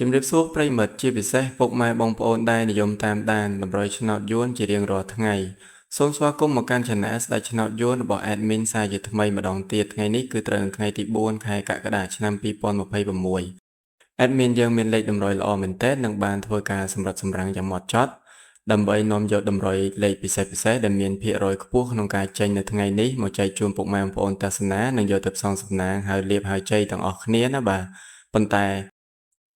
ជំរាបសួរប្រិយមិត្តជាពិសេសពុកម៉ែបងប្អូនដែលនិយមតាមដានតម្រុយឆ្នោតយួនជារៀងរាល់ថ្ងៃសូមស្វាគមន៍មកកាន់ Channel ស្ដេចឆ្នោតយួនរបស់ Admin សាជាថ្មីម្ដងទៀតថ្ងៃនេះគឺត្រូវនឹងថ្ងៃទី4ខែកក្កដាឆ្នាំ2026 Admin យើងមានលេខតម្រុយល្អមែនទែននិងបានធ្វើការសម្រិតសម្រាំងយ៉ាងម៉ត់ចត់ដើម្បីនាំយកតម្រុយលេខពិសេសៗដែលមានភាគរយខ្ពស់ក្នុងការចេញនៅថ្ងៃនេះមកចែកជូនពុកម៉ែបងប្អូនទស្សនានិងយកទៅផ្សងសំណាងហើយលៀបហើយជ័យទាំងអស់គ្នាណាបាទប៉ុន្តែ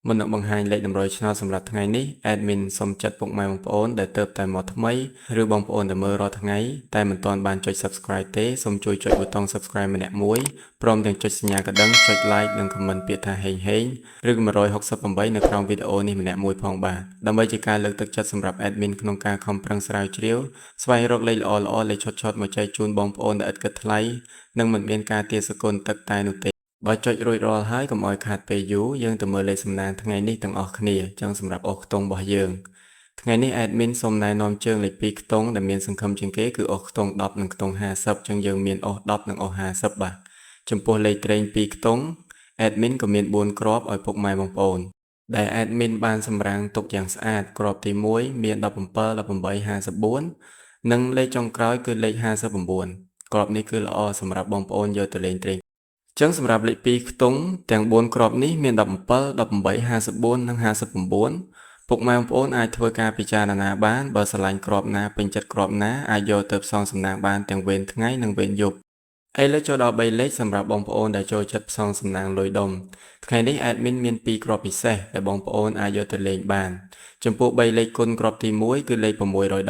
មុននឹងបង្ហាញលេខតម្រុយឆ្នោតសម្រាប់ថ្ងៃនេះ Admin សូមចាត់ពុកម៉ែបងប្អូនដែលទើបតែមកថ្មីឬបងប្អូនដែលមើលរាល់ថ្ងៃតែមិនទាន់បានចុច Subscribe ទេសូមជួយចុចប៊ូតុង Subscribe ម្នាក់មួយព្រមទាំងចុចសញ្ញាកណ្ដឹងចុច Like និង Comment ពាក្យថាហេងហេងឬ168នៅក្រោមវីដេអូនេះម្នាក់មួយផងបាទដើម្បីជាការលើកទឹកចិត្តសម្រាប់ Admin ក្នុងការខំប្រឹងស្រាវជ្រាវស្វែងរកលេខល្អៗលេខឆុតៗមកចែកជូនបងប្អូនដែលឥតគិតថ្លៃនិងមិនមានការទារសគុណទឹកតែនោះទេបើចុចរួចរាល់ហើយកុំឲ្យខាតពេលយូរយើងទៅមើលលេខសំណាងថ្ងៃនេះទាំងអស់គ្នាចឹងសម្រាប់អស់ខ្ទង់របស់យើងថ្ងៃនេះ admin សូមណែនាំជើងលេខ2ខ្ទង់ដែលមានសង្ឃឹមជាងគេគឺអស់ខ្ទង់10និងខ្ទង់50ចឹងយើងមានអស់10និងអស់50បាទចំពោះលេខត្រេង2ខ្ទង់ admin ក៏មាន4គ្រាប់ឲ្យពុកម៉ែបងប្អូនដែល admin បានសម្រាំងទុកយ៉ាងស្អាតគ្រាប់ទី1មាន17 18 54និងលេខចុងក្រោយគឺលេខ59គ្រាប់នេះគឺល្អសម្រាប់បងប្អូនយកទៅលេងត្រេងចឹងសម្រាប់លេខ2ខ្ទង់ទាំង4គ្រាប់នេះមាន17 18 54និង59ពុកម៉ែបងប្អូនអាចធ្វើការពិចារណាបានបើស្រឡាញ់គ្រាប់ណាពេញចិត្តគ្រាប់ណាអាចយកទៅផ្សងសំណាងបានទាំងវេនថ្ងៃនិងវេនយប់ឥឡូវចូលដល់3លេខសម្រាប់បងប្អូនដែលចូលចិត្តផ្សងសំណាងលុយដុំថ្ងៃនេះ admin មាន2គ្រាប់ពិសេសដែលបងប្អូនអាចយកទៅលេងបានចំពោះ3លេខគុណគ្រាប់ទី1គឺលេខ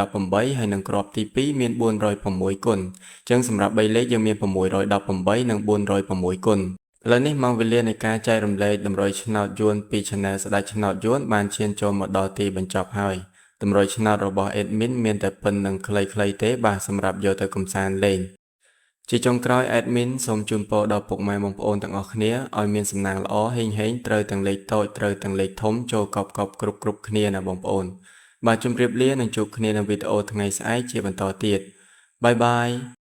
618ហើយនិងគ្រាប់ទី2មាន406គុណអញ្ចឹងសម្រាប់3លេខយើងមាន618និង406គុណឥឡូវនេះម៉ោងវេលានៃការចែករំលែកតម្រុយឆ្នោតយួនពី Channel ស្ដេចឆ្នោតយួនបានឈានចូលមកដល់ទីបញ្ចប់ហើយតម្រុយឆ្នោតរបស់ admin មានតែប៉ុណ្ណឹងខ្លីៗទេបាទសម្រាប់យកទៅកម្សាន្តលេងជាចុងក្រោយ admin សូមជូនពរដល់ពុកម៉ែបងប្អូនទាំងអស់គ្នាឲ្យមានសំណាងល្អហេងហេងត្រូវទាំងលេខតូចត្រូវទាំងលេខធំចូលកប់កប់គ្រប់គ្រប់គ្នាណាបងប្អូនបាទជម្រាបលានិងជួបគ្នានៅវីដេអូថ្ងៃស្អែកជាបន្តទៀត bye bye.